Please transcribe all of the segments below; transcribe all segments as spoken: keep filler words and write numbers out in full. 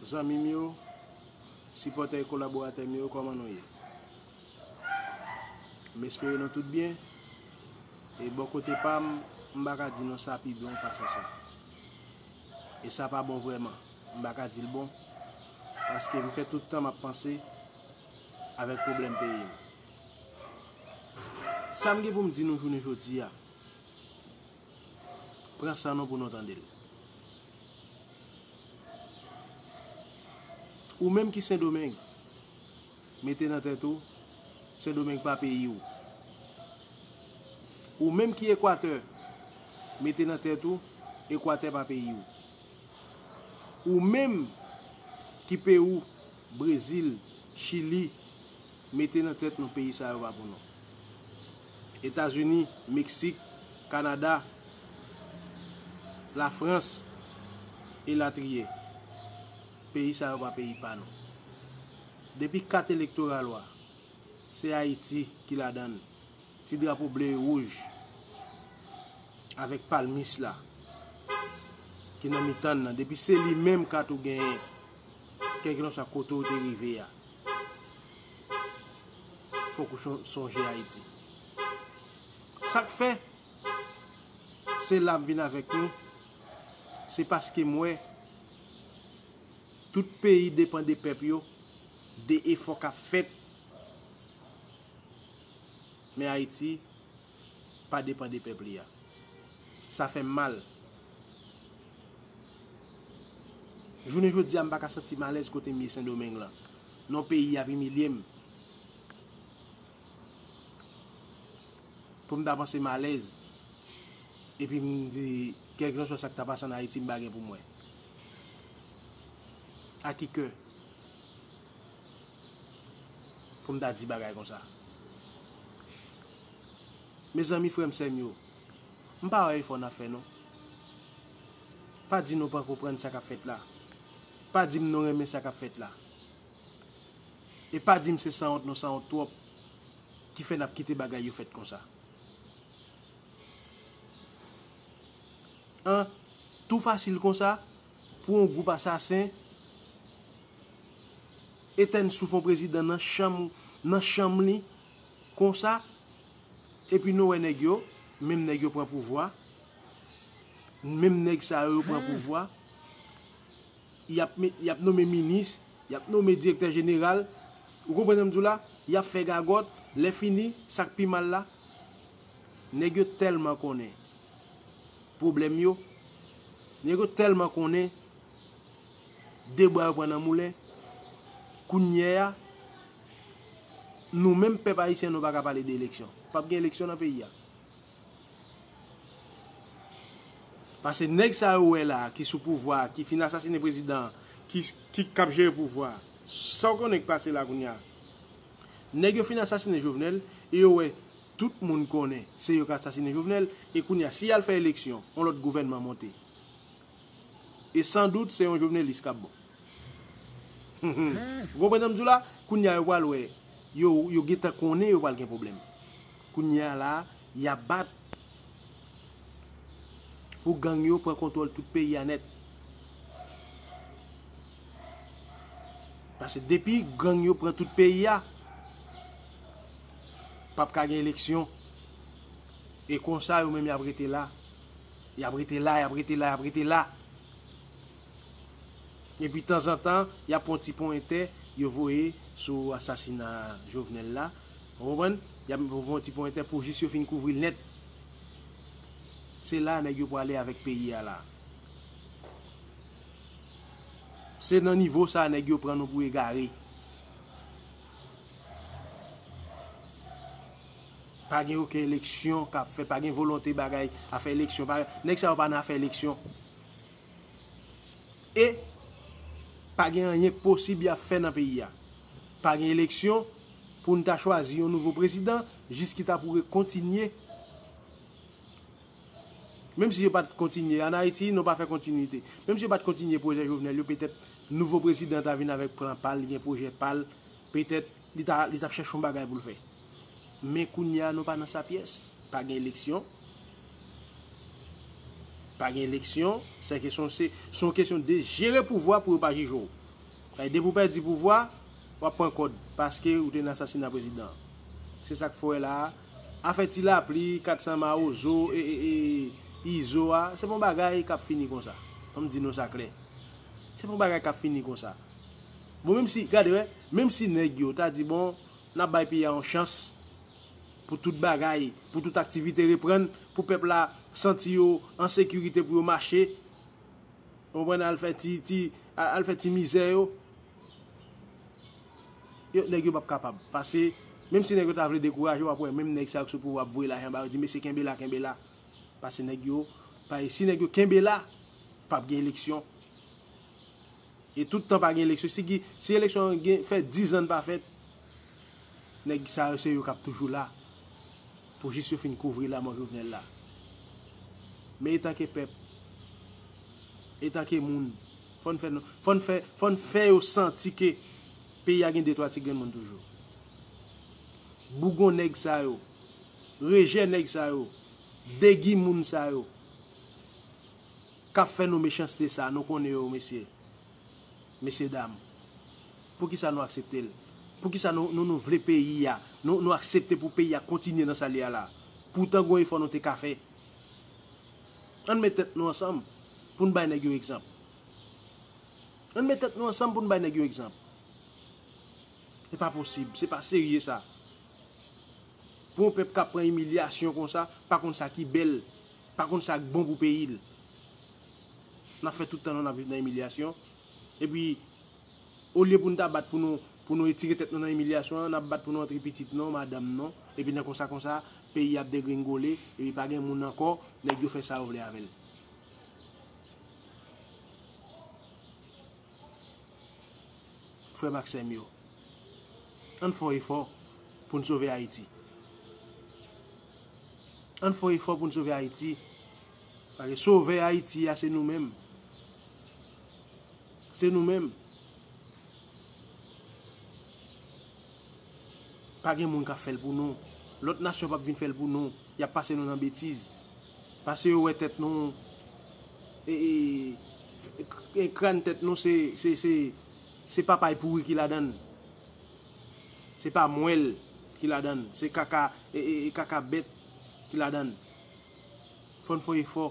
Zanmi m yo, sipòtè e kolaboratè m yo, kòman nou ye? M espere nou tout byen. E bò kote pa m, m pa ka di nou sa pi bon pase sa. E sa pa bon vrèman. M pa ka di l bon. Paske m fè tout tan m ap panse avèk pwoblèm peyi m. Sa m gen pou m di nou jounen jodi a, pran san nou pou nou tande l. Ou menm ki Sendomeng, mete nan tèt ou, Sendomeng pa peyi w. Ou menm ki Ekwatè, mete nan tèt ou, Ekwatè pa peyi w. Ou menm ki Pewou, Brezil, Chili, mete nan tèt nou peyi sa yo pa pou nou. Etazini, Meksik, Kanada, Lafrans, elatriye. Peyi sa yo pa peyi pa nou. Depi kat elektoral ou a, se Ayiti ki ladan l. Ti drapo ble e wouj avèk palmis la ki nan mitan n nan, depi se li menm kat ou genyen, kèlkelanswa kote ou te rive a, fòk ou chon-, sonje Ayiti. Sa k fè, se la m vin avèk nou, se paske m wè tout peyi depann de pèp yo, de efò k ap fèt. Men Ayiti pa depann de pèp li a. Sa fè m mal. Jounen jodi a, m pa ka santi m alèz kote m ye Sendomeng lan. Non, peyi ap imilye m. Pou m ta panse m alèz. Epi m di, kèlkelanswa sa k ta pase ann Ayiti, m pa gen pou m wè. A ki kè pou m ta di bagay konsa? Mezanmi, frè m, sè m yo, m pa wè efò n ap fè, non. Pa di nou pa konprann sa k ap fèt la. Pa di m nou renmen sa k ap fèt la. E pa di m se sanwont, nou sanwont twòp, ki fè n ap kite bagay yo fèt konsa. An, tou fasil konsa, pou yon gwoup asasen etèn souf yon prezidan nan chanm, nan chanm li, konsa, epi nou wè nèg yo, menm nèg yo pran pouvwa, menm nèg sa yo, yo pran pouvwa, y ap met, y ap nonmen minis, y ap nonmen direktè jeneral. Ou konprann sa m di w la? Y ap fè gagòt. Lè fini, sa k pi mal la, nèg yo tèlman konnen pwoblèm yo, nèg yo tèlman konnen de bwa yo pran nan moulen, kounye a, nou menm pèp ayisyen, nou pa ka pale de eleksyon. P ap gen eleksyon nan peyi a. Paske nèg sa yo wè la, ki sou pouvwa, ki fin asasinen prezidan an, ki, ki k ap jere pouvwa, sa w konnen k pase la kounye a? Nèg yo fin asasinen Jovenel, e yo wè tout moun konnen se yo k asasinen Jovenel, e kounye a, si y al fè eleksyon, yon lòt gouvènman monte. E san dout, se yon Jovenelis k ap bon. Ou konprann sa m di w la? Kounye a, yo pral wè, yo, yo gentan konnen yo pral gen pwoblèm. Kounye a la, y ap bat pou gang yo pran kontwòl tout peyi a nèt. Paske depi gang yo pran tout peyi a, p ap ka gen eleksyon. E konsa, yo menm, y ap rete la. Y ap rete la, y ap rete la, y ap rete la. Epi, tanzantan, y ap pran ti ponyèt, yo voye sou asasina Jovenel la. Ou konprann? Y ap voye ti ponyèt pou jis yo fin kouvri l nèt. Se la nèg yo prale avèk peyi a la. Se nan nivo sa nèg yo pran nou pou egare. Pa gen okenn eleksyon k ap fèt, pa gen volonte bagay, afè eleksyon. Pa, nèg sa yo pa nan afè eleksyon. E pa gen anyen k posib y ap fè nan peyi a. Pa gen eleksyon pou n ta chwazi yon nouvo prezidan, jis ki ta pou kontinye. Menm si yo pa t kontinye, ann Ayiti, nou pa fè kontinite. Menm si yo pa t kontinye pwojè Jovenel yo, petèt nouvo prezidan ta vin avèk plan pa l, li gen pwojè pa l, petèt li ta, li t ap chèche yon bagay pou l fè. Men kounye a, nou pa nan sa pyès. Pa gen eleksyon. Pa gen eleksyon. Se kesyon, se, se yon kesyon de jere pouvwa pou yo pa jije w. Depi w pèdi pouvwa, w ap pran kòd, paske ou te nan asasina prezidan an. Se sa k fè w wè la a. Afè Ti Lapli, kat san Mawozo, e, e, e, Izo a, se pa yon bagay k ap fini konsa. Ban m di nou sa klè. Se pa yon bagay k ap fini konsa. Bon, menm si, gade, wè, menm si nèg yo ta di, bon, n ap bay peyi a yon chans pou tout bagay, pou tout aktivite reprann, pou pèp la santi yo an sekirite pou yo mache, ou konprann, al fè ti, ti, al fè ti mizè yo. Yo, nèg yo p ap kapab. Pase, menm si nèg yo ta vle dekouraje, w ap wè, menm nèg sa yo k sou pouvwa ap voye lajan ba yo, di, mesye, kenbe la, kenbe la. Pase nèg yo, pa, si nèg yo kenbe la, p ap gen eleksyon. E tout tan pa gen eleksyon. Si, si eleksyon an gen, fè diz an pa fèt, nèg sa yo se yo k ap toujou la. Pou jis yo fin kouvri lanmò Jovenel la. Men etanke pèp, etanke moun, fò n fè, fò n fè, fò n fè yo santi ke peyi a gen de twa ti grenn moun toujou. Bougon nèg sa yo, rejè nèg sa yo, degi moun sa yo, k ap fè nou mechanste sa, nou konnen yo, mesye, mesye dam. Poukisa nou aksepte l? Poukisa nou, nou, nou vle peyi a? Nou, nou aksepte pou peyi a kontinye nan sa l ye a la? Poutan gon efò nou te ka fè. Ann met tèt nou ansanm pou n bay nèg yo egzanp. Ann met tèt nou ansanm pou n bay nèg yo egzanp. Se pa posib, se pa serye sa. Pou yon pèp k ap pran imilyasyon konsa, pa konn sa ki bèl, pa konn sa k bon pou peyi l. N ap fè tout tan nou n ap viv nan imilyasyon. Epi, olye pou n ta bat pou nou, pou nou etire tèt nou nan imilyasyon an, n ap bat pou nou antre pitit nou, madanm nou. Epi nan konsa konsa, peyi ap degringole, epi pa gen moun ankò, nèg yo fè sa yo vle avè l. Frè m ak sè m yo, ann fè yon efò pou n sove Ayiti. Ann fè yon efò pou n sove Ayiti. Paske sovè Ayiti a se nou menm. Se nou menm. Pa gen moun k ap fè l pou nou. Lòt nasyon p ap vin fè l pou nou. Y ap pase nou nan betiz. Pase yo wè tèt nou, e, e, e, kràn tèt nou se, se, se, se papay pouri ki ladan l. Se pa mwèl ki ladan l. Se kaka, e, e, e kaka bèt ki ladan l. Fò n fè yon efò.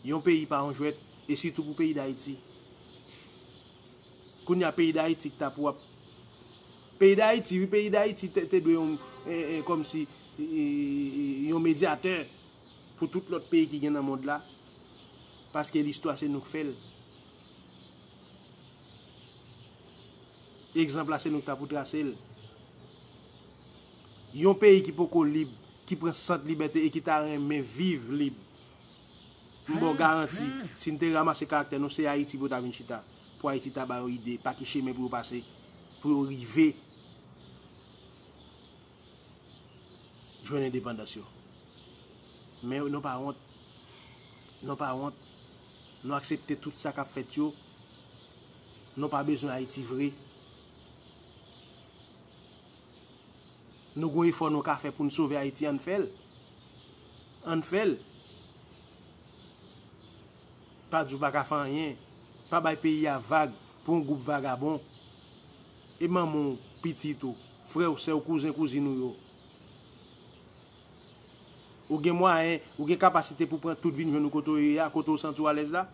Yon peyi pa yon jwèt, e sitou pou peyi Dayiti. Kounye a, peyi Dayiti ki ta pou ap, peyi Dayiti, wi, peyi Dayiti te, te dwe yon, e, e, kòmsi, e, e, e, yon medyatè pou tout lòt peyi ki gen nan mond la, paske listwa se nou k fè l. Egzanp la, se nou ki ta pou trase l. Yon peyi ki poko lib, ki pran sant libète e ki ta renmen viv lib, m ba w garanti, si n te ranmase karaktè nou, se Ayiti pou yo ta vin chita. Pou Ayiti ta ba yo ide, pa ki chemen pou yo pase, pou yo rive jwenn endepandans yo. Men nou pa wont. Nou pa wont. Nou aksepte tout sa k ap fèt yo. Nou pa bezwen Ayiti vre. Nou gon efò nou ka fè pou n sove Ayiti, ann fè l. Ann fè l. Pa di w pa ka fè anyen. Pa bay peyi a vag pou yon gwoup vagabon. E manman w, pitit ou, frè w, sè w, kouzen, kouzin ou yo. Ou gen mwayen, ou gen kapasite pou pran tout vin jwenn ou kote w ye a, kote w santi w alèz la.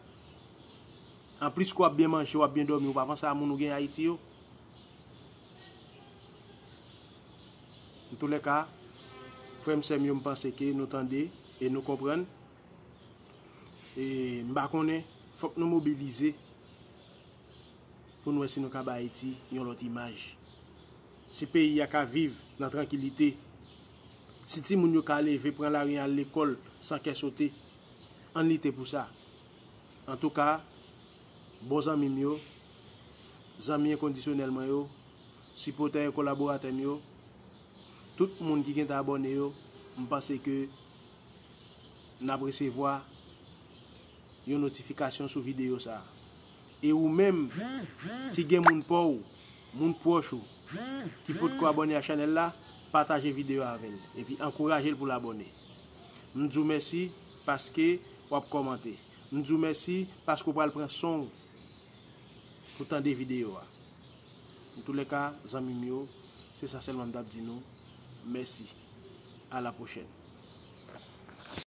Anplis ke w ap byen manje, w ap byen dòmi, ou pa panse a moun ou gen Ayiti yo. Antoulèka, frè m, sè m yo, m panse ke nou tande e nou konprann. E m pa konnen, fòk nou mobilize pou n wè si nou ka bay Ayiti yon lòt imaj. Si peyi a ka viv nan trankilite, si timoun yo ka leve, pran lari, al lekòl san kè sote, ann lite pou sa. Antouka, bon zanmi m yo, zanmi enkondisyonèl mwen yo, sipòtè e kolaboratè m yo, tout moun ki gentan abòne yo, m panse ke n ap resevwa yon notifikasyon sou videyo sa a. E ou menm ki gen moun pa w, moun pwòch ou, ki potko abòne a chanèl la, pataje videyo a avè l, epi ankouraje l pou l abòne. M di w mèsi paske w ap kòmante. M di w mèsi paske w pral pran son w pou tande videyo a. Antoulèka, zanmi m yo, se sa sèlman m t ap di nou. Mèsi. A la pwochèn.